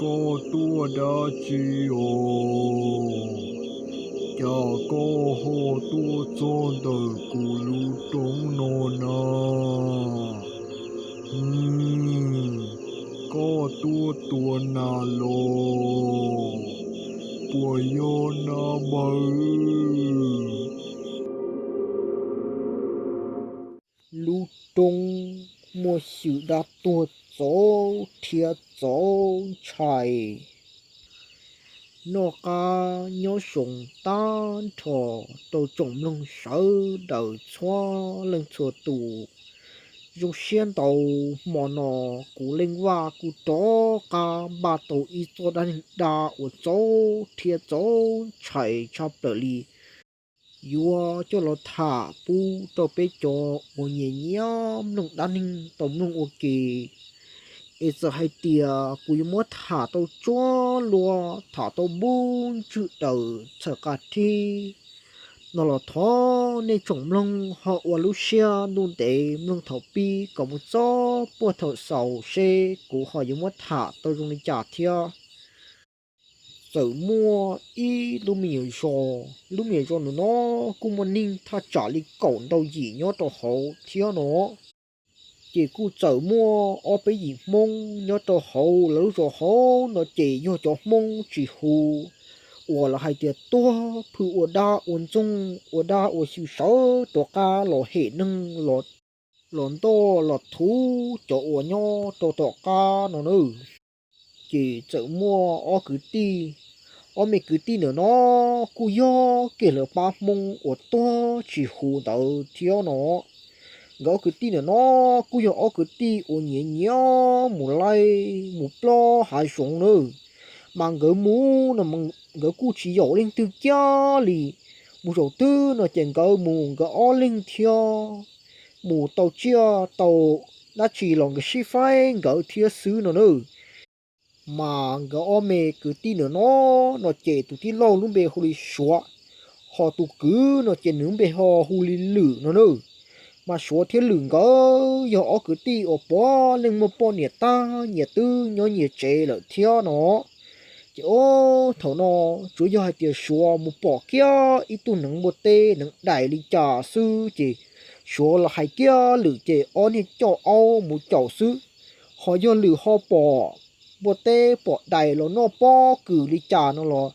Koj tuaj dab tsi os? Cas koj ho tuaj txog ntawm kuv lub roob no na? Koj tuaj tua nas los? Puas yog na npawg? Lub roob muaj xyw dab tuag txaus rhiab txaus ntshai. Noj qab nyob zoo tag nrho rau tsoom mloog sawv daws txhua leej txhua tus. Zoo siab ntau, hmo no kuv Leej Vaj kuj rov qab npaj tau ib txoj dab neeg dab uas txaus rhiab txaus ntshai tshaj plaws li, yuav coj los tham pub rau peb cov uas nyiam nyiam mloog dab neeg tau mloog ua ke. Es txawm hais tias kuv yuav muab tham tau tsuab luag, tham tau npub ntswg daws txhawm qab thib no los thov nej tsoom mloog ho ua lub siab ntuj ntev mloog thaum pib kom mus txog puag thaum xaus seb kuv ho yuav muab tham tau zoo li cas thiab. Txawm muaj ib lub me nyuam zos, lub me nyuam zos ntawm no kuj muaj neeg thaj tsam li kaum ntau yim nyob rau hauv thiab no. Ces kuj txawm muaj ob peb yim Hmoob nyob rau hauv lawv lub zos hauv no ces yog cov Hmoob tsis hu, uas lawv hais tias tuag phwj ua dab ua ntxoog ua dab ua xyw sawv rov qab los hem neeg los ntoj los thuv cov uas nyob rau tom qab no na. Ces txawm muaj ob kwv tij, ob me kwv tij ntawm no kuj yog kiag lawv pab Hmoob uas tuag tsis hu ntawd thiab no. Nkawd ob kwv tij ntawm no kuj yog ob kwv tij uas nyiam nyiam mus laij mus plob hav zoov na. Mas nkawd mus no nkawd kuj tsis yaum leej twg kiag li. Mus zaum twg no ces nkawd mus nkawd ob leeg thiab, mus tau tsiaj tau dab tsi los nkawd sib faib nkawd thiab xwb no na. Mas nkawd ob me kwv tij ntawm no, no ces tus tij laug lub npe hu li Suav, ho tus kwv no ces nws lub npe ho hu li Lwm no na. Mas Suav thiab Lwm nkawd yog ob kwv tij uas puav leej muaj poj niam tag nyias twb nyob nyias tsev lawm thiab no. Ces ob thaum no tsuas yog hais tias Suav mus pom kiag ib tug neev npua teb neev dais li cas xwb ces Suav los hais kiag Lwm ces ob niag coj aub mus caum xwb. Ho yog Lwm ho pom npua teb pom dais los noj pob kws li cas no los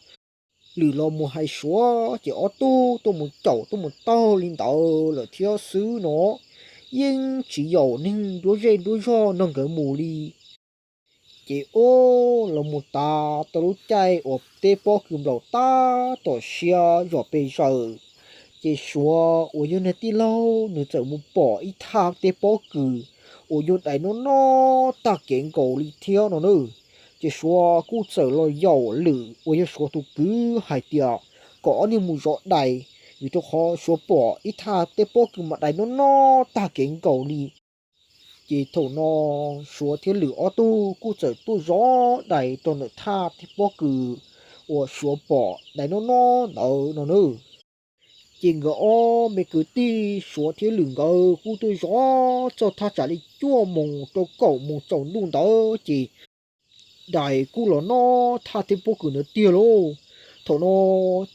Lwm los mus hais Suav ces ob tug tuaj mus caum tuaj mus taug li ntawd lawm thiab xwb no. Yeej tsis yaum neeg nruab zej nruab zog nrog nkawd mus li. Ces ub los mus tas tau lub caij uas teb pob kws nplaum tab tom siav zom pes zaws, ces Suav uas yog niag tij laug nws txawm mus pom ib thaj teb pob kws uas yog dais noj noj tag kev nkaus li thiab no na. Ces Suav kuj txawm los yaum Lwm uas yog Suav tus kwv hais tias kom ob niag mus zov dais, vim rau qhov Suav pom ib thaj teb pob kws mas dais noj noj tag kev nkaus li. Ces thaum no Suav thiab Lwm ob tug kuj txawm tuaj zov dais rau ntawm thaj teb pob kws uas Suav pom dais noj noj ntawd no na. Ces nkawd ob me kwv tij Suav thiab Lwm nkawd kuj tuaj zov txog thaj tsam li cuaj moos rau kaum moos tsaus ntuj ntawd ces dais kuj los noj thaj teb pob kws ntawd tiag lauj. Thaum no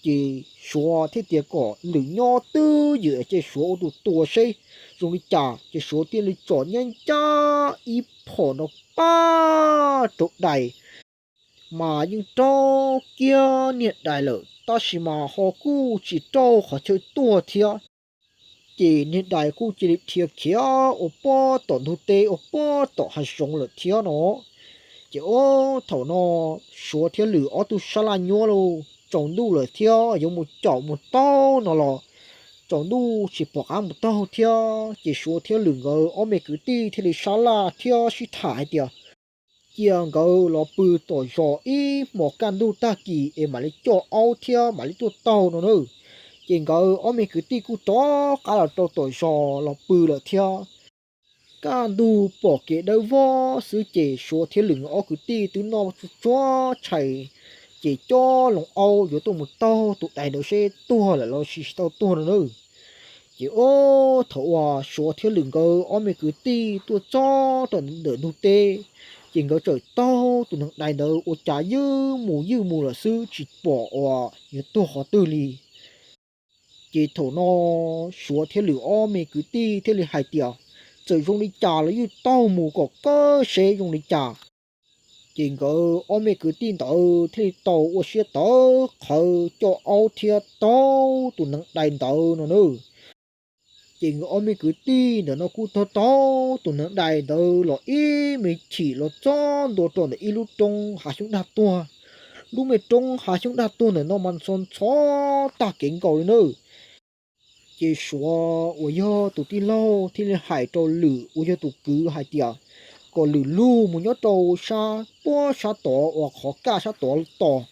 ces Suav thiaj tias kom Lwm nyob twj ywm ces Suav ua tus tua seb zoo li cas, ces Suav thiaj li tsom nyab ncaj ib phom nrov pag rau dais, mas yeej raug kiag niag dais lawm tab sis mas ho kuj tsis raug qhov chaw tuag thiab. Ces niag dais kuj cia li dhia khiav ua pob tom ntug teb ua pob tom hav zoov lawm thiab no. Ces ub thaum no Suav thiab Lwm ob tug sab laj nyuab lauj, tsaus ntuj lawm thiab yuav mus caum mus taug no los tsaus ntuj tsis pom qab mus taug thiab. Ces Suav thiab Lwm nkawd ob me kwv tij thiaj li sab laj thiab sib tham hais tias cia nkawd los pw tom zos ib hmos kaj ntug tag kis es mam li coj aub thiab mam li tuaj taug no na. Ces nkawd ob me kwv tij kuj rov qab los rau tom zos los pw lawm thiab. Kaj ntug pom kev dawb vog xwb ces Suav thiab Lwm ob kwv tij twb noj tsuag tshais, ces cob loo aub yuav tuaj mus taug tus dais ntawd seb tuag lawm los sis tsis tau tuag no na. Ces ub thaum uas Suav thiab Lwm nkawd ob me kwv tij tuaj txog rau ntawm ntug teb, Ces nkawd txawm taug tus neev dais ntawd ua cas ywj mus ywj mus lawm xwb tsis pom uas yuav tuag qhov twg li. Ces thaum no Suav thiab Lwm ob me kwv tij thiaj li hais tias, txawm zoo li cas los yeej taug mus kom kawg seb zoo li cas. Ces nkawd ob me kwv tij ntawd thiaj li tau ua siab tawv qhawv coj aub thiab taug tus neev dais ntawd no na. Ces nkawd ob me kwv tij ntawm no kuj taug taug tus neev dais ntawd los ib me chim los txog ntua rau ntawm ib lub roob hav xyoob dag tuag. Lub me roob hav xyoob dag tuag ntawm no mas ntxhov ntxhov tag kev nkaus li na. Ces Suav uas yog tus tij laug thiaj li hais rau Lwm uas yog tus kwv hais tias, kom Lwm lug mus nyob rau sab puag sab tod uas qhov kaj sab tod tos,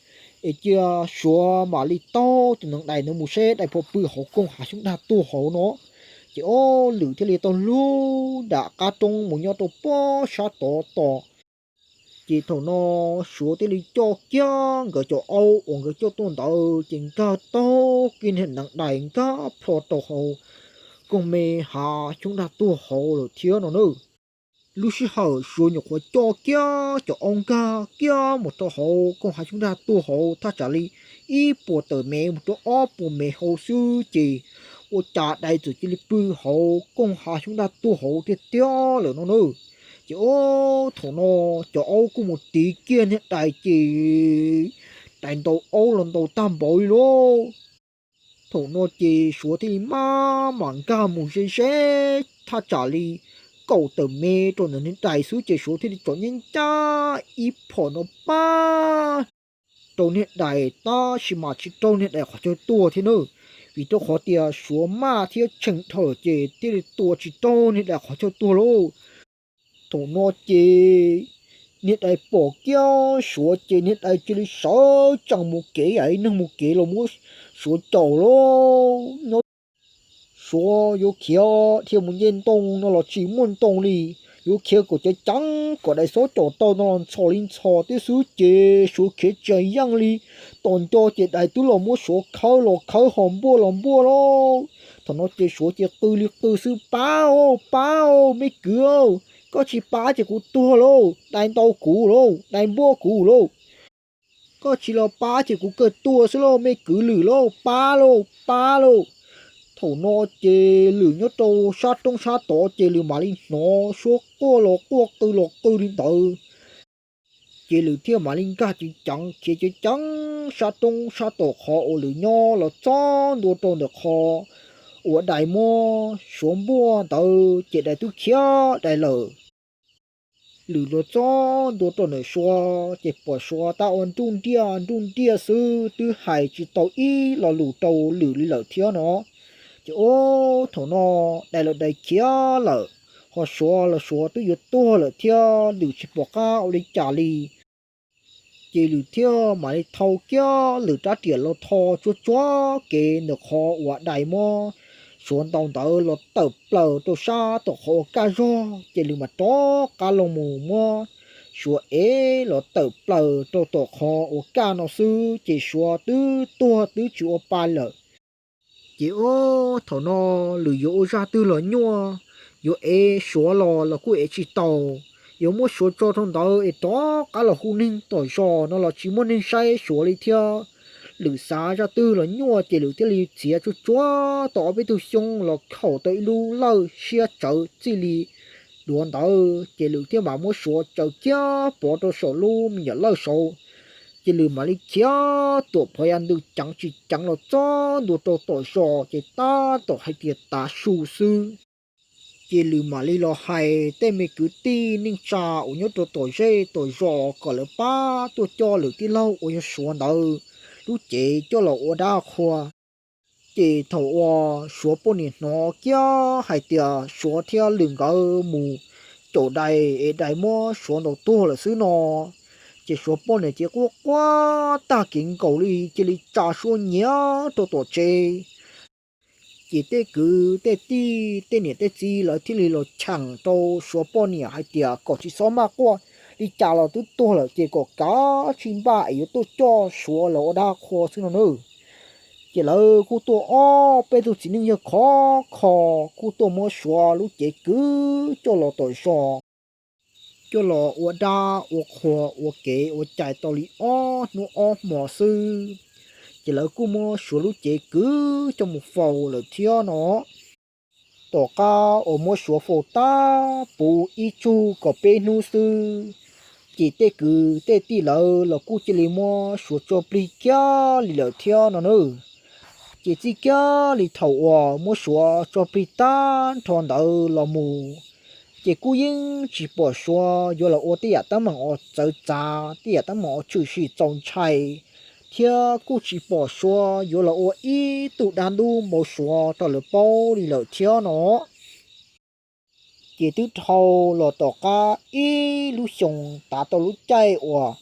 es cia Suav mam li taug tus neev dais ntawd mus seb dais puas pw hauv koog hav xyoob dag tuag hauv no. Ces ob Lwm thiaj li tau lug nram qab roob mus nyob rau puag sab tod tos. Ces thaum no Suav thiaj li coj kiag nkawd cov aub uas nkawd coj tuaj ntawd ces nkag taug kiag niag neev dais nkag plho rau hauv koog me hav xyoob dag tuag hauv lawm thiab no na. Lub sij hawm Suav nyuam qhuav coj kiag cov aub nkag kiag mus rau hauv koog hav xyoob dag tuag hauv thaj tsam li ib puas tawm mev mus rau ob puas mev hauv xwb ces ua cas dais txawm cia li pw hauv koog hav xyoob dag tuag hauv tiag tiag lawm no na. Ces ob thaum no cov aub kuj mus tiv kiag niag dais ces dais ntaus aub los ntaus tag npaum li lauj. Thaum no ces Suav thiaj li maj mam nkag mus ze ze thaj tsam li kaum tawm mev rau ntawm niag dais xwb ces Suav thiaj li tsom nyab ncaj ib phom no pab rau niag dais tab sis mas tsis raug niag dais qhov chaw tuag thiab na. Vim rau qhov tias Suav maj thiab tshee dhau lawm ces thiaj li tua tsis raug niag dais qhov chaw tuag lauj. Thaum no ces niag dais pom kiag Suav ces niag dais cia li sawv tsees mus kev yam li neeg mus kev los muab Suav caum lauj. Nyob Suav yuav khiav dhia mus nce ntoo no los tsis muaj ntoo li, yuav khiav kom ceev ceev kom dais xob caum tau no los ntxhov li ntxhov thiab xwb ces Suav khiav tsis yeej li. Tos nco ces dais twb los muab Suav khawb los khawb ho npuaj los npuaj lauj. Thaum no ces Suav ces qw li qw xwb, pab os, pab os, me kwv, koj tsis pab ces kuv tuag lauj, dais ntaus kuv lauj, dais npuaj kuv lauj. Koj tsis los pab ces kuv kawg tuag xwb lauj, me kwv Lwm lauj, pab lauj, pab lauj. Thaum no ces Lwm nyob rau sab roob sab tod ces Lwm mam li hnov Suav quaj los quaj qw los qw li ntawd. Ces Lwm thiaj mam li nkag ceev ceev khiav ceev ceev sab roob sab tom qhov uas Lwm nyob los txog ntua rau ntawm qhov uas dais muab Suav npuaj ntawd ces dais twb khiav dais lawm. Lwm los txog ntua rau ntawm Suav ces pom Suav tab ua nruj nriaj nruj nriaj xwb twb hais tsis tau ib lo lus rau Lwm li lawm thiab no. Ces ub thaum no dais los dais khiav lawm, ho Suav los Suav twb yuav tuag lawm thiab Lwm tsis pom qab ua li cas li. Ces Lwm thiaj mam li thau kiag Lwm rab riam los tho tsuag tsuag kev ntawm qhov uas dais muab Suav ntaus ntawd los tawm plaws rau sab tom qhov uas kaj zog ces Lwm mam rov qab los mus muab Suav ev los tawm plaws rau tom qhov uas kaj no xwb ces Suav twb tuag twb tsis ua pa lawm. Ces ub thaum no Lwm yuav ua zaj twg los nyuaj, yuav ev Suav los los kuj ev tsis tau, yuav muab Suav tso rau ntawd es rov qab los hu neeg tom zos no los tsis muaj neeg saib Suav li thiab. Lwm xav zaj twg los nyuaj ces Lwm thiaj li txiav tsuag tsuag tau ob peb tug xyoob los khaum tau ib lub lawj siab tsawv txij li duav ntawd ces Lwm thiaj mam muab Suav tsaws kiag pov rau saum lub me nyuam lawj saud. Ces Lwm mam li khiav tuam phov yav ntws ceev tsis ceev los txog ntua rau tom zos ces tab tom hais tias tav su xwb. Ces Lwm mam li los hais tej me kwv tij neej tsa uas nyob rau tom zej tom zos kom lawv pab tuaj coj Lwm tij laug uas yog Suav ntawd lub cev coj los ua dab qhua. Ces thaum uas Suav poj niam hnov kiag hais tias Suav thiab Lwm nkawd mus caum dais es dais muab Suav ntaus tuag lawm xwb no, ces Suav poj niam ces quaj quaj tag kev nkaus li cia li tsa suab nyiav rau tom tsev. Ces tej kwv tej tij tej niam tej txiv lawv thiaj li los cheem rau Suav poj niam hais tias kom tsis txhob maj quaj, li cas los twb tuag lawm ces kom kav tsij npaj es yuav tuaj coj Suav los ua dab qhua xwb no na. Ces lawv kuj tuaj ob peb tug txiv neej yawg khov kho kuj tuaj muab Suav lub cev kwv coj los tom zos. coj los ua dab ua qhua ua kev ua cai tau li ob hnub ob hmo xwb, ces lawv kuj muab Suav lub cev kwv coj mus faus lawm thiab no. Tom qab uas muab Suav faus tag puv ib tsug kaum peb hnub xwb, ces tej kwv tej tij lawv los kuj cia li muab Suav tso plig kiag li lawm thiab no nawb. Ces txij kiag li thaum uas muab Suav tso plig tag nrho ntawd los mus, ces kuj yeej tsis pom Suav yuav los ua tej yam teeb meem uas txawv txav, tej yam teeb meem uas tshwm sim txaus ntshai, thiab kuj tsis pom Suav yuav los ua ib tug dab ntub npau suav rau lawv paub li lawm thiab no. Ces twb dhau los tom qab ib lub xyoo, tav tau lub caij uas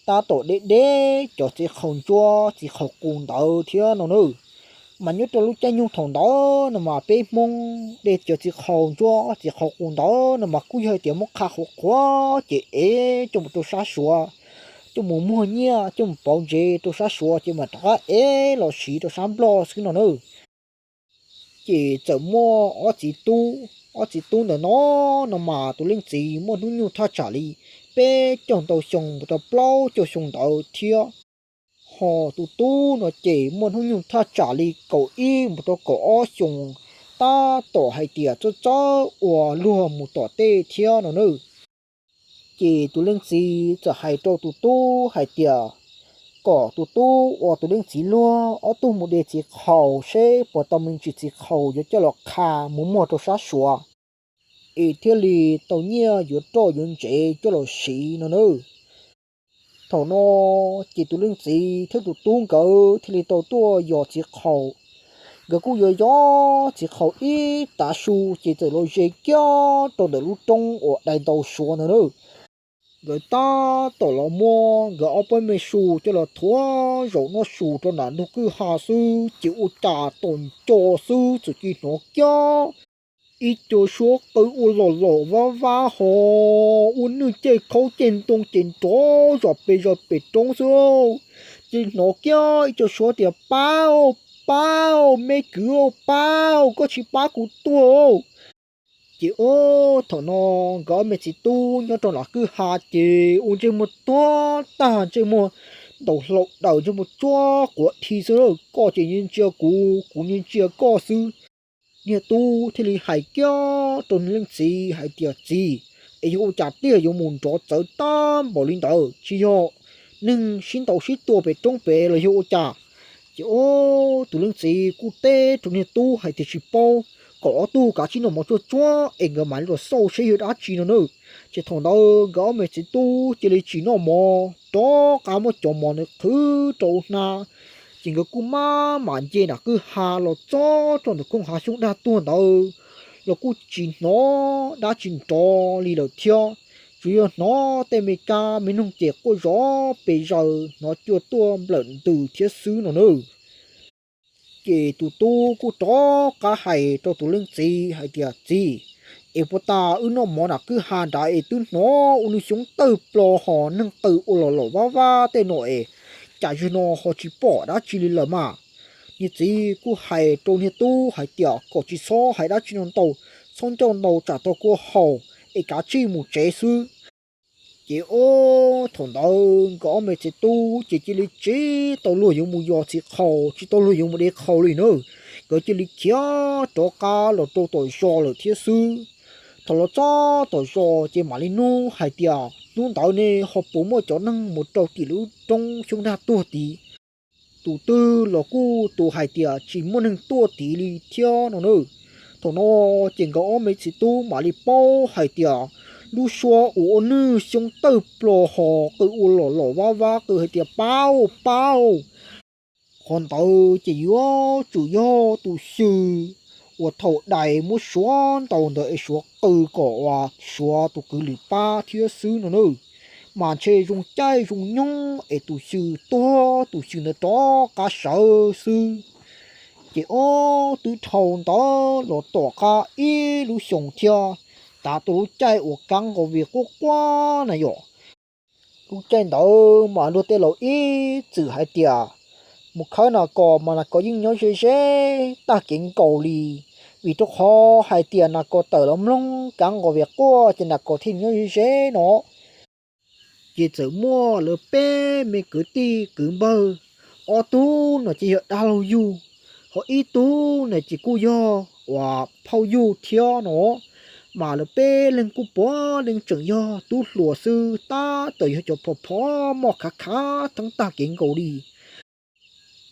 tab tom deb deb cov txiv qhaus ntsuab txiv qhaus qus ntawd thiab no nawb. Mas nyob rau lub caij nyoog thaum ntawd no mas peb Hmoob de cov txiv qhaus ntsuab txiv qhaus qus ntawd no mas kuj yog hais tias muab qha qhuav qhuav ces ev coj mus rau sab Suav, coj mus muag nyiaj coj mus pauv ntsev rau sab Suav ces mam rov qab ev los siv rau sab Nplog xwb no nawb. Ces txawm muaj ob txiv tub, ob txiv tub ntawm no, no mas tus leej txiv muaj hnub nyoog thaj tsam li peb caug ntau xyoo mus rau plaub caug xyoo ntawd thiab. Ho tus tub no ces muaj hnub nyoog thaj tsam li kaum ib mus rau kaum ob xyoos, tab tom hais tias txawj txawj ua luag mus tom tej thiab no nawb. Ces tus leej txiv txawm hais rau tus tub hais tias kom tus tub ua tus leej txiv luag ob tug mus de txiv qhaus seb puas tau me ntsis txiv qhaus yuav coj los qha mus muag rau sab Suav, es thiaj li tau nyiaj yuav roj yuav ntsev coj los siv no nawb. Thaum no ces tus leej txiv thiab tus tub nkawd thiaj li tau tuaj yos txiv qhaus. Nkawd kuj yuav yos txiv qhaus ib tav su ces txawm los ze kiag rau ntawm lub roob uas dai ntau Suav ntawd nawb. Nkawd tab tom los muab nkawd ob peb me su coj los thuav zaum noj su rau nram ntug kwj ha xwb ces ua cas tom nco xwb txawm cia hnov kiag ib co suab qw ua lom lom vab vab ho ua nwj ceg khaub ceg ntoo ces nrov zom pes zaws pem roob xwb. Ces hnov kiag ib co suab tias, Pab, pab, me kwv, pab, koj tsis pab kuv tuag. Ces ua thaum no nkawd ob me txiv tub nyob rau nram kwj ha ces ua ntsej muag tuag tag, ntsej muag ntaus hlau daws, ntsej muag tsuab quav dhi xwb. Koj ces ntsia kuv, kuv ntsia koj xwb. Niag tub thiaj li hais kiag rau niag leej txiv hais tias, Txiv, es yog ua cas tiag yuav mus nrov txawv tag npaum li ntawd? Tsis yog neeg sib ntaus sib tua pem roob pem los yog ua cas? Ces ua tus leej txiv kuj teb rau niag tub hais tias, Tsis paub, kom ob tug kav tsij noj mov tsuag tsuag es nkawd mam li los xauj seb yog dab tsi no nawb. Ces thaum ntawd nkawd ob me txiv tub cia li tsis noj mov, rov qab muab cov mov ntawd qhwv rau hauv hnab. Ces nkawd kuj maj mam nce nram kwj ha los txog rau ntawm khooj hav xyoob dag tuag ntawd los kuj tsis hnov dab tsi nrov li lawm thiab. Tsuas yog hnov tej me kab me noog ces quaj zom pes zaws, hnov cua tuaj nplawm ntws thiab xwb no nawb. Ces tus tub kuj rov qab hais rau tus leej txiv hais tias, Txiv, es puas tas wb noj mov nram kwj ha nrad es twb hnov ua nwj xyoob tawg plo ho neeg qw ua lom lom vab vab tej no es cas zaum no ho tsis pom dab tsi li lawm mas? Niag txiv kuj hais rau niag tub hais tias, Kom tsis txhob hais dab tsi no ntau, txhob ncauj ntau tsam tau kua haus, es kav tsij mus tsev xwb. Ces ua thaum ntawd nkawd ob me txiv tub ces cia li tsis tau luag yuav mus yos txiv qhaus, tsis tau luag yuav mus de qhaus li nawb. Nkawd cia li khiav rov qab los rau tom zos lawm thiab xwb. Thaum los txog tom zos ces mam li nug hais tias, Hnub ntawd ne ho puas muaj cov neeg mus rau tim lub roob xyoob dag tuag tid? Tus twg los kuj tus hais tias tsis muaj neeg tuaj tid li thiab no nawb. Thaum no ces nkawd ob me txiv tub mam li paub hais tias lub suab uas ua nwj xyoob tawg plo ho qw ua lom lom vab vab qw hais tias, Pab, pab, qhov ntawd ces yuav tsum yog tus xyw uas thaum dais muab Suav ntaus ntawd es Suav qw kom uas Suav tus kwv Lwm pab thiab xwb no nawb. Mas ntshe zoo caij zoo nyoog es tus xyw tuag, tus xyw ntawd rov qab sawv xwb. Ces ua twb dhau ntawd los tom qab ib lub xyoos thiab, tav tus lub caij uas kab nqos vim quaj quaj na yom. Lub caij ntawd mas luag tej laus ib txwm hais tias mus khawb nas kos mas nas kos yeej nyob ze ze tag kev nkaus li. Vim rau qhov hais tias nas kos tawm los mloog kav nqos vias quaj ces nas kos thiaj nyob ze ze no. Ces txawm muaj lawv peb me kwv tij kwv npawg, ob tug no ces yog dab laug yug, ho ib tug no ces kuj yog uas phauj yug thiab no. Mas lawv peb leeg kuj puav leej tseem yog tub hluas xwb, tab tom yog cov phom phom moj khav khav theeb tag kev nkaus li.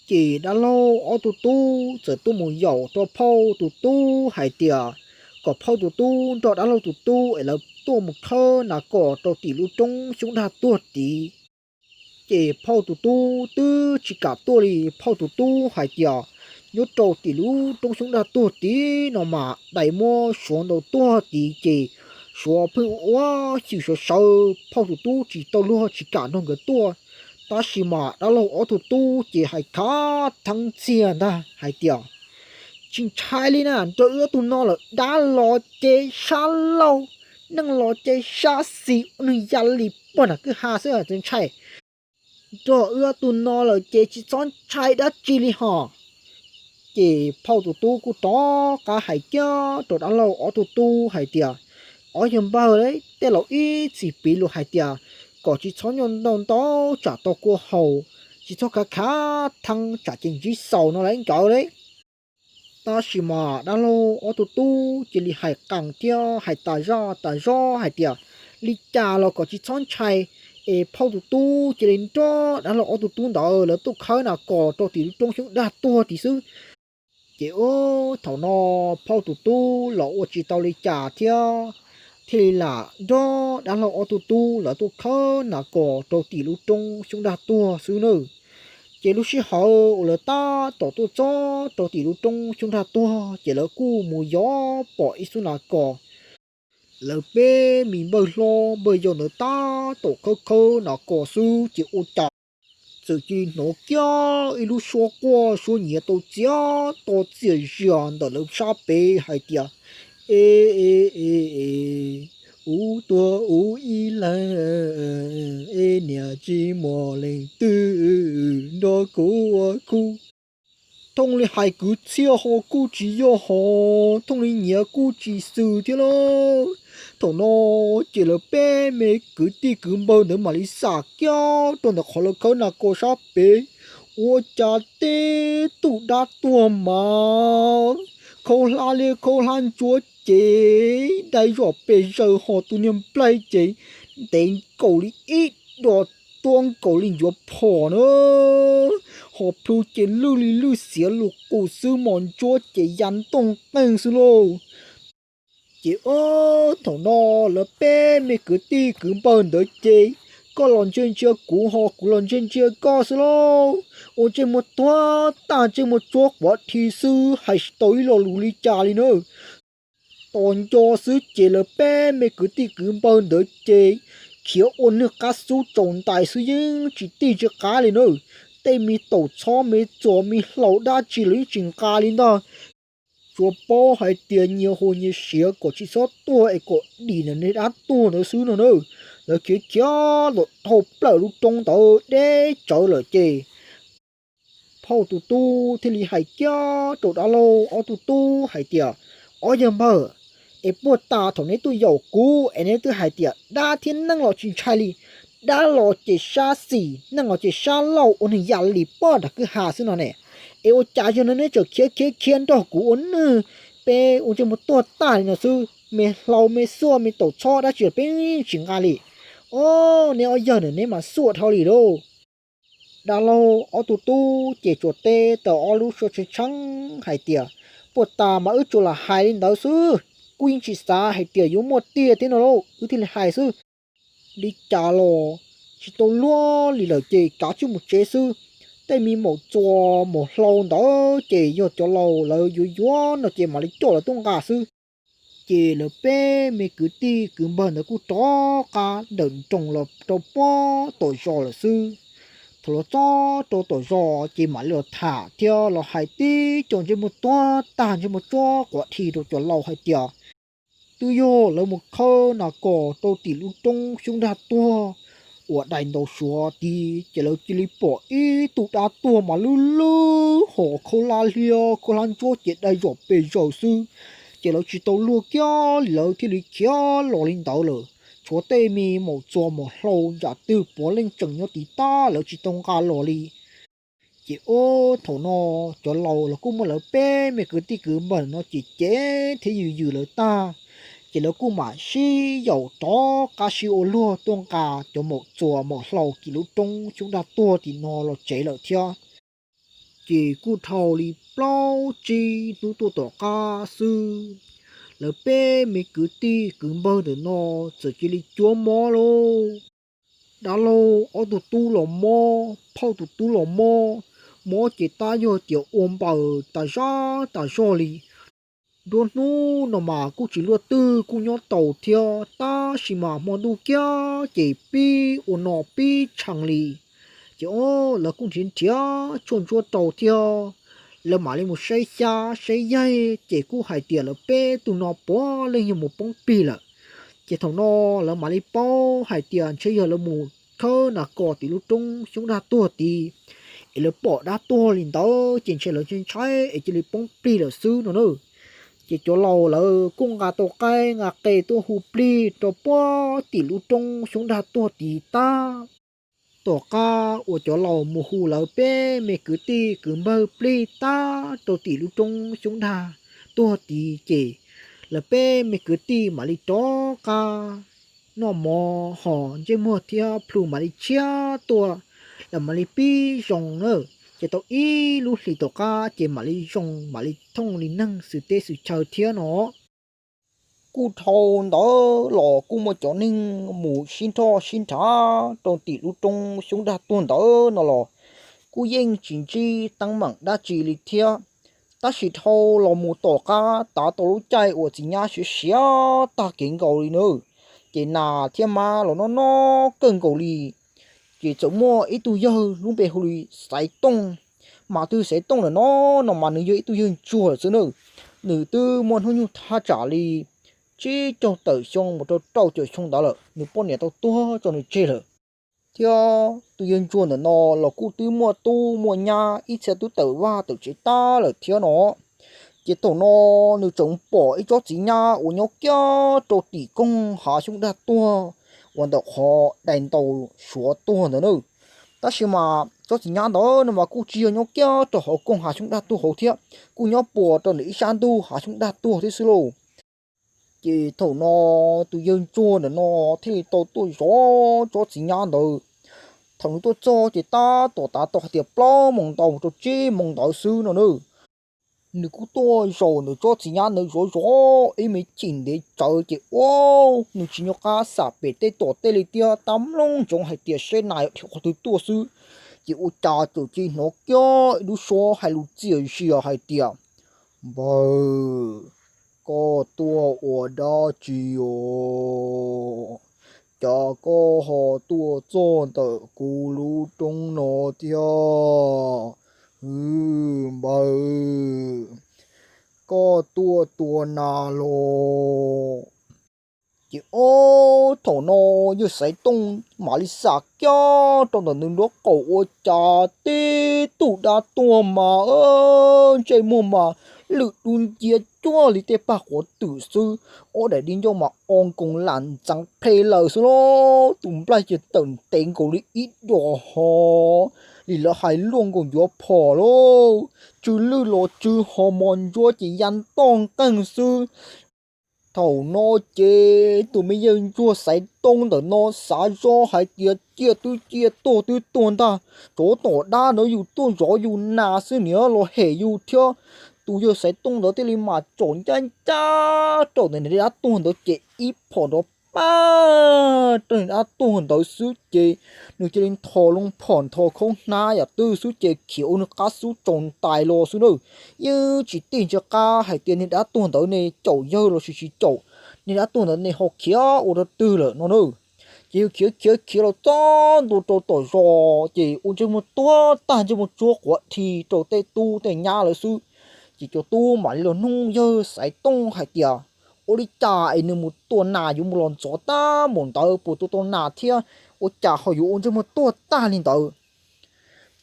Ces dab laug ob tug tub txawm tuaj mus yaum rau phauj tus tub hais tias kom phauj tus tub nrog dab laug tus tub es lawv tuaj mus khawb nas kos rau tim lub roob xyoob dag tuag tid. Ces phauj tus tub twb tsis kam tuaj li, phauj tus tub hais tias nyob rau tim lub roob xyoob dag tuag tid no mas dais muab suav ntaus tuag tid ces suav pheej ua xyem sawv sawv, phauj tus tub tsis tau luag tsis kam nrog nkawd tuaj. Tab sis mas dab laug ob tug tub ces hais khav theeb txiag ntag hais tias, tsis ntshai li na, nrog wb ob tug no lawm dab los ces sab laug, neeg los ces sab xis, ua neeg ya li pog nram kwj ha xwb tsis ntshai. Nrog wb ob tug no lawm ces tsis txhob ntshai dab tsi li hos. Ces phauj tus tub kuj rov qab hais kiag rau dab laug ob tug tub hais tias, ob yawg npawg, tej laus ib txhis piv lus hais tias kom tsis txhob noj ntau ntau tsam tau kua haus, tsis txhob khav khav theeb tsam ces ntsib xaus no lawm nkawd li. Tab sis mas dab laug ob tug tub cia li hais qees thiab hais tas zaj tas zog hais tias, li cas los kom tsis txhob ntshai. Es phauj tus tub cia li nrog dab laug ob tug tub ntawd lawv tuaj khawb nas kos rau tim lub roob xyoob dag tuag tid xwb. Ces ub thaum no phauj tus tub los ua tsis tau li cas thiab, thiaj li lam nrog dab laug ob tug tub lawv tuaj khawb nas kos rau tim lub roob xyoob dag tuag xwb na. Ces lub sij hawm uas lawv tab tom tuaj txog rau tim lub roob xyoob dag tuag ces lawv kuj mus yos pom ib xub nas kos. Lawv peb me npawg hlob npawg yau ntawd tab tom khawb khawb nas kos xwb ces ua cas txawm cia li hnov kiag ib lub suab quaj suab nyiav tau txias to txias zias ntawm lawv sab pem hais tias, e e e e, ub tuag ub ib leeg, e niam tsis muaj leej twg nrog kuv ua khub. Thooj li hais kwv txhiaj ho kuj tsis yog hos, thooj li nyiav kuj tsis xwm thiab lauj. Thaum no ces lawv peb me kwv tij kwv npawg ntawd mam li xam kiag rau ntawm qhov lawv khawb nas kos sab pem, ua cas tib tug dab tuag mas khaub hlab liab khaub hlab ntsuab ces dai zom pes zaws hos tus niag nplaig ces ntev nkaus li ib do tuab nkaus li ncuav phom na, hos plhu ces lwj li lwj xiav lus qus xwb mos ntsuab ces ya ntooj qeej xwb lauj. Ces ub thaum no lawv peb me kwv tij kwv npawg ntawd ces koj los ntsia ntsia kuv ho kuv los ntsia ntsia koj xwb lauj. Ua ntsej muag tuag tag ntsej muag tsuab quav dhi xwb hais tsis tau ib lo lus li cas li na. Tos nco xwb ces lawv peb me kwv tij kwv npawg ntawd ces khiav ua nwg qab xub tsaus ntais xwb yeej tsis tig tsis qab li na. Tej me taum txhob me txuas me hlau dab tsi los yeej tsis nqa li ntag. Tsuas paub hais tias nyias hu nyias siav kom tsis txhob tuag es kom dim ntawm niag dab tuag ntawd xwb no na. Lawv khiav khiav los dhau plaws lub roob ntawd deb tsawv lawm ces phauj tus tub thiaj li hais kiag rau dab laug ob tug tub hais tias, ob yawg npawg, es puag ta thaum neb tuaj yaum kuv es neb twb hais tias dab thiab neeg los tsis ntshai li, dab los ces sab xis, neeg los ces sab laug ua neeg ya li pog nram kwj ha xwb no ne. Es ua cas yog no neb tseem khiav khiav khiav nrog kuv ua nwg, peb ua ntsej muag tuag tag li no xwb, me hlau me xuaj me taum txhob dab tsi los peb tsis nqa li. Ob, neb ob yawg no neb mas xuaj dhau li lauj. Dab laug ob tug tub ces tsuas teb tau ob lub suab tshee tsheeb hais tias, puag ta mas wb tsuas lam hais li ntawd xwb, kuj yeej tsis xav hais tias yuav muaj tiag thiab no lauj, wb thiaj li hais xwb. Li cas los tsis tau luag li lawm ces kav tsij mus tsev xwb. Tej me maum txuas maum hlau ntawd ces yog cov laus lawv yuav yuav no ces mam li coj lawv tuaj nqa xwb. Ces lawv peb me kwv tij kwv npawg ntawd kuj rov qab ntawm nroog los rau puag tom zos lawm xwb. Thaum los txog rau tom zos ces mam li los tham thiab los hais tib co ntsej muag tuag tag ntsej muag tsuab quav dhi rau cov laus hais tias, twb yog lawv mus khawb nas kos rau tim lub roob xyoob dag tuag, uas daim ntaus suav tid, ces lawv cia li pom ib tug dab tuag mas lub lub hos khaub hlab liab khaub hlab ntsuab ces dai zom pes zaws xwb. Ces lawv tsis tau luag kiag li, lawv thiaj li khiav los li ntawd lawm. Tshuav tej me maum txuas maum hlau yam twg puav leej tseem nyob tid tab lawv tsis tau nqa los li. Ces ob thaum no cov laus los kuj muab lawv peb me kwv tij kwv npawg no ces cem thiab yws yws lawv tag, ces lawv kuj mam sib yaum rov qab sib ua luag tuaj nqa cov maum txuas maum hlau tim lub roob xyoob dag tuag tim no los tsev lawm thiab. Ces kuj dhau li plaub tsib hnub tuaj tom qab xwb, lawv peb me kwv tij kwv npawg ntawm no txawm cia li cuab mob lauj. Dab laug ob tug tub los mob, phauj tus tub los mob, mob ces tab yog tias ua npaws tas zog tas zog li. Nruab hnub no mas kuj tsis luaj twg kuj nyob tau thiab, tab sis mas hmo ntuj kiag ces pib ua no pib tshee li. Ces ob lawv kuj nrhiav nrhiav tshuaj ntsuab rau thiab, lawv mam li mus saib xyab saib yaig ces kuj hais tias lawv peb tug no puav leej yog mus poob plig lawm. Ces thaum no lawv mam li paub hais tias ntshe yog lawv mus khawb nas kos tim lub roob xyoob dag tuag tid, es lawv pom dab tuag li ntawd ces ntshe lawv ntshai ntshai es cia li poob plig lawm xwb no na. Ces cov laus lawv kuj nqa tau qaib nqa qe tuaj hu plig rau puag tim lub roob xyoob dag tuag tid tag. Tom qab uas cov laus mus hu lawv peb me kwv tij kwv npawg plig tag rau tim lub roob xyoob dag tuag tid ces lawv peb me kwv tij mam li rov qab noj mov hos ntsej muag thiab plhu mam li tshiab tuaj, lawv mam li pib zoo na. Ces tau ib lub hlis tom qab ces mam li zoo mam li thooj li neeg xwm teb xwm chaw thiab no. Kuj dhau ntawd los kuj muaj cov neeg mus sib nrhoj sib nrhav rau tim lub roob xyoob dag tuag ntawd no los kuj yeej tsis ntsib teeb meem dab tsi li thiab. Tab sis dhau los mus tom qab tav tau lub caij uas txiv nyab siav siav tag kev nkaus li na, ces nas thiab mab los noj noj kawg nkaus li. Ces txawm muaj ib tug yawg lub npe hu li Xaiv Tooj, mas tus Xaiv Tooj ntawm no no mas nws yog ib tug yawg ntsuag lawm xwb na. Nws twb muaj hnub nyoog thaj tsam li tsib caug tawm xyoo mus rau rau caum xyoo ntawd lawm, nws poj niam tau tuag tso nws tseg lawm. Thiab tus yawg ntsuag ntawm no los kuj twb muaj tub muaj nyab ib txhia twb tawm vaj tawm tsev tag lawm thiab no. Ces thaum no nws tseem pom ib tsob txiv nyab uas nyob kiag rau tim koog hav xyoob dag tuag uas ntawm qhov dais ntaus suav tuag ntawd na. Tab sis mas tsob txiv nyab ntawd no mas kuj tsis yog nyob kiag rau hauv koog hav xyoob dag tuag hauv thiab, kuj nyob puas rau ntawm ib sab ntug hav xyoob dag tuag thiab xwb lauj. Ces thaum no tus yawg ntsuag ntawm no thiaj li tau tuaj zov tsob txiv nyab ntawd. Thaum nws tuaj txog ces tab tom tav tau hais tias plaub moos ntau mus rau tsib moos ntawd xwb no na. Nws kuj tuaj zaum ntawm tsob txiv nyab ntawd zov zov ib me chim ntev tsawv ces ua nws tsis nco qab xam pem tej tom tej li thiab, tab mloog ntsoov hais tias seb nas dhia qhov twg tuaj xwb. Ces ua cas txawm cia li hnov kiag ib lub suab hais lus txias zias hais tias, Npawg, koj tuaj ua dab tsi os? Cas koj ho tuaj txog ntawm kuv lub roob no thiab? Hwv, npawg, koj tuaj tua nas los? Ces ob thaum no yawg Xaiv Tooj mam li xam kiag rau ntawm nws nruab qaum ua cas tib tug dab tuag mas ntsej muag mas lwm dub nciab cuag li tej paj quav twm xwb, ob daim di ncauj mas o nkoos lam ntxeev plhe lawm xwb lauj. Tus nplaig ces tawm ntev nkaus li ib dos hov li lawv hais luaj nkaus ncuav phom lauj. Tsw lwj los tsw ho mos ntsuab ces ya ntoj nqeeg xwb. Thaum no ces tus me yawg ntsuag Xaiv Tooj ntawm no xav zoj hais tias ciaj twb ciaj tuag twb tuag ntag, tsov tom dab ntawd yus tuaj zov yus nas xwb niag los hem yus thiab. Tus yawg Xaiv Tooj ntawd thiaj li mam tsom ncaj ncaj rau ntawm niag dab tuag ntawd ces ib phom nrov paj rau niag dab tuag ntawd xwb ces nws cia li nthos loo phom nthos khaub hnab yam twg xwb ces khiav ua nws qab xub tsaus ntais los xwb na. Yeej tsis tij ntsia qab hais tias niag dab tuag ntawd ne caum yawg los sis tsis caum, niag dab tuag ntawd ne ho khiav ua rau twg lawm no na. Ces yawg khiav khiav khiav los txog ntua rau tom zos ces ua ntsej muag tuag tag ntsej muag tsuab quav dhi rau tej tub tej nyab lawv xwb. Ces cov tub mam li los nug yawg Xaiv Tooj hais tias, ua li cas es nws mus tua nas yuav mus los ntxov tag npaum ntawd, puas tua tau nas thiab, ua cas ho yuav ua ntsej muag tuag tag li ntawd.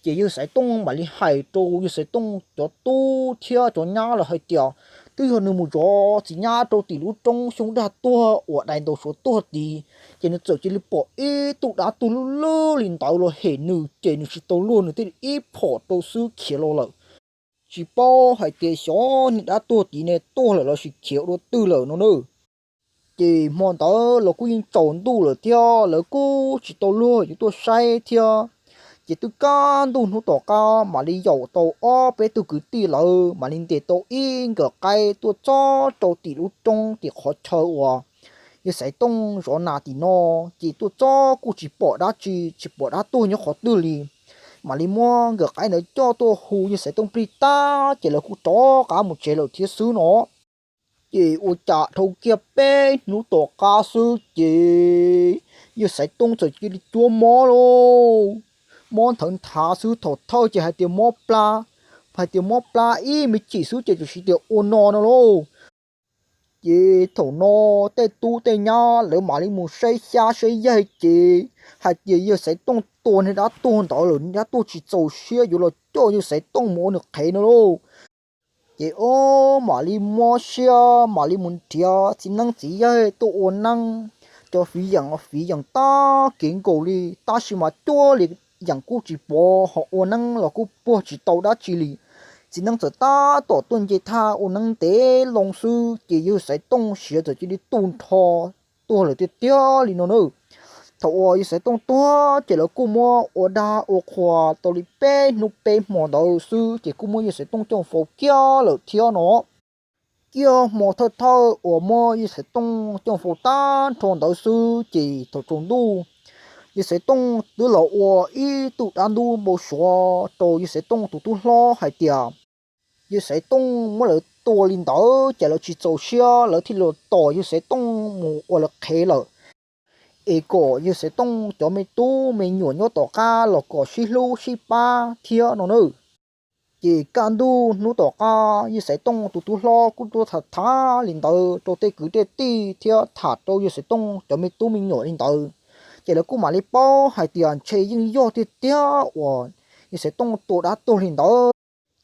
Ces yawg Xaiv Tooj mam li hais rau yawg Xaiv Tooj cov tub thiab cov nyab lawm hais tias, twb yog nws mus zov txiv nyab rau tim lub roob xyoob daj tuag uas dais ntaus suav tuag tid, ces nws txawm cia li pom ib tug dab tuag lwj lwj li ntawd los hem nws, ces nws tsis tau luag, nws thiaj li ib phom rau xwb khiav los lawm. Tsis paub hais tias xyov niag dab tuag tid ne tuag lawm los sis khiav dua twg lawm no na. Ces hmo ntawd los kuj yeej tsaus ntuj lawm thiab, lawv kuj tsis tau luag yuav tuaj saib thiab. Ces twb kaj ntuj hnub tom qab mam li yaum tau ob peb tug kwv tij lawv mam li ntes tau ib nkawm qaib tuaj txog rau tim lub roob tim qhov chaw uas yawg Xaiv Tooj zov nas tim no. Ces tuaj txog kuj tsis pom dab tsi, tsis pom dab tuag nyob qhov twg li. Mam li muab nkawm qaib ntawd coj tuaj hu yawg Xaiv Tooj plig tag, ces lawv kuj rov qab mus tsev lawm thiab xwb no. Ces ua cas dhau kiag peb hnub tom qab xwb ces yawg Xaiv Tooj txawm cia li cuab mob lauj. Mob nthawv nthav xwb, thaum thawj ces hais tias mob plab, hais tias mob plab ib me chim xwb ces txawm hais tias ua no no lauj. Ces thaum no tej tub tej nyab lawv mam li mus saib xyab saib yaig ces hais tias yawg Xaiv Tooj tua niag dab tuag ntawd lawm, niag dab tuag tsis txaus siab yuav los coj yawg Xaiv Tooj mus ua nws qhev no lauj. Ces o, mam li mob siab mam li mus nrhiav txiv neeb txiv yaig tuaj ua neeb, cov fiv yeem los fiv yeem tag kev nkaus li, tab sis mas cuaj li yeem kuj tsis pom, ho ua neeb los kuj puag tsis tau dab tsi li. Txiv neeb txawm tab tom tuaj nce thaj ua neeb ntev loo xwb ces yawg Xaiv Tooj siav txawm cia li tu nrho tuag lawm tiag tiag li no na. Thaum uas yawg Xaiv Tooj tuag ces lawv kuj muab ua dab ua qhua tau li peb hnub peb hmo ntawd xwb ces kuj muab yawg Xaiv Tooj coj faus kiag lawm thiab no. Kiag hmo thawj thawj uas muab yawg Xaiv Tooj coj faus tag nrho ntawd xwb ces thaum tsaus ntuj, yawg Xaiv Tooj twb los ua ib tug dab ntub npau suav rau yawg Xaiv Tooj tus tub hlob hais tias yawg Xaiv Tooj muab lawv tua li ntawd ces lawv tsis txaus siab, lawv thiaj li los tos yawg Xaiv Tooj mus ua lawv qhev lawm, es kom yawg Xaiv Tooj cov me tub me nyuam nyob tom qab los kom sib hlub sib pab thiab no na. Ces kaj ntuj hnub tom qab yawg Xaiv Tooj tus tub hlob kuj tuaj tham tham li ntawd rau tej kwv tej tij thiab tham rau yawg Xaiv Tooj cov me tub me nyuam li ntawd, ces lawv kuj mam li paub hais tias ntshe yeej yog tiag tiag uas yawg Xaiv Tooj tua dab tuag li ntawd.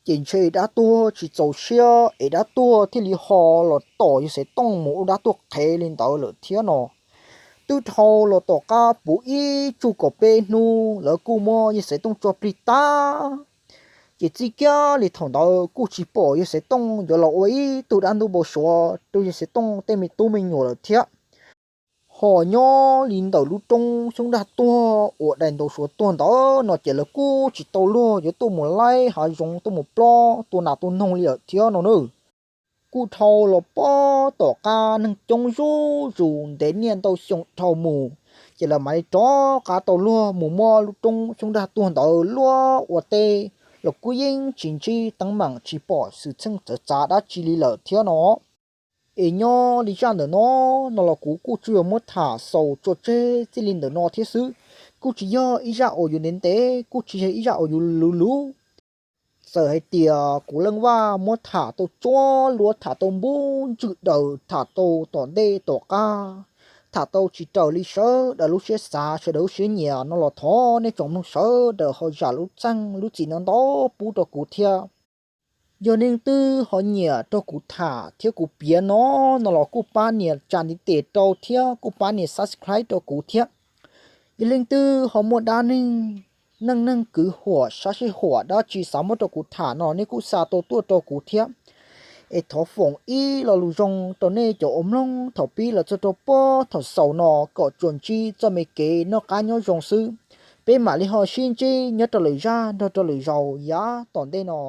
Ces ntshe dab tuag tsis txaus siab es dab tuag thiaj li ho los tom yawg Xaiv Tooj mus ua dab tuag qhev li ntawd lawm thiab no. Twb dhau los tom qab puv ib tsug kaum peb hnub lawv kuj muab yawg Xaiv Tooj tso plig tag. Ces txij kiag li thaum ntawd kuj tsis pom yawg Xaiv Tooj yuav los ua ib tug dab ntub npau suav rau yawg Xaiv Tooj tej me tub me nyuam lawm thiab. Ho nyob li ntawm lub roob xyoob daj tuag uas dais ntaus suav tuag ntawd no ces lawv kuj tsis tau luag yuav tuaj mus laij hav zoov tuaj mus plob tua nas tua noog li lawm thiab no na. Kuj dhau los pob tom qab neeg coob zuj zus ntev niaj ntau xyoo dhau mus, ces lawv mam li rov qab tau luag mus muab lub roob xyoob daj tuag ntawd luab ua teb los kuj yeej tsis ntsib teeb meem tsis pom xwm txheej txawv txav dab tsi li lawm thiab no. Es nyob li zaj ntawm no, no los kuv kuj tsuas yog muab tham xaus tso tseg txij li ntawm no thiab xwb. Kuj tsis yog ib zaj uas yuav ntev ntev, kuj tsis yog ib zaj uas yuav luv luv. Txawm hais tias kuv Leej Vaj muab tham tau tsuab luab, tham tau npub ntswg daws, tham tau tom ntej tom qab, tham tau tsis raws li sawv daws lub siab xav sawv daws lub siab nyiam no los thov nej tsoom mloog sawv daws ho zam lub txim lub txim no ntau pub rau kuv thiab. Yog nej twb ho nyiam rau kuv tham thiab kuv piav no, no los kuj pab nias tsa ntiv tes rau thiab kuj pab nias subscribe rau kuv thiab. Yog leej twg ho muaj dab neeg, neej neeg kwv huam sab sij huam dab tsi xav muab rau kuv tham no nej kuj xa tau tuaj rau kuv thiab. Es thov foom ib lo lus zoo rau nej cov uas mloog thaum pib los txog rau puag thaum xaus no kom tsuas ntsib txoj me kev noj qab nyob zoo xwb. Peb mam li ho sib ntsib nyob rau lwm zaj nrog rau lwm zaus yav tom ntej no.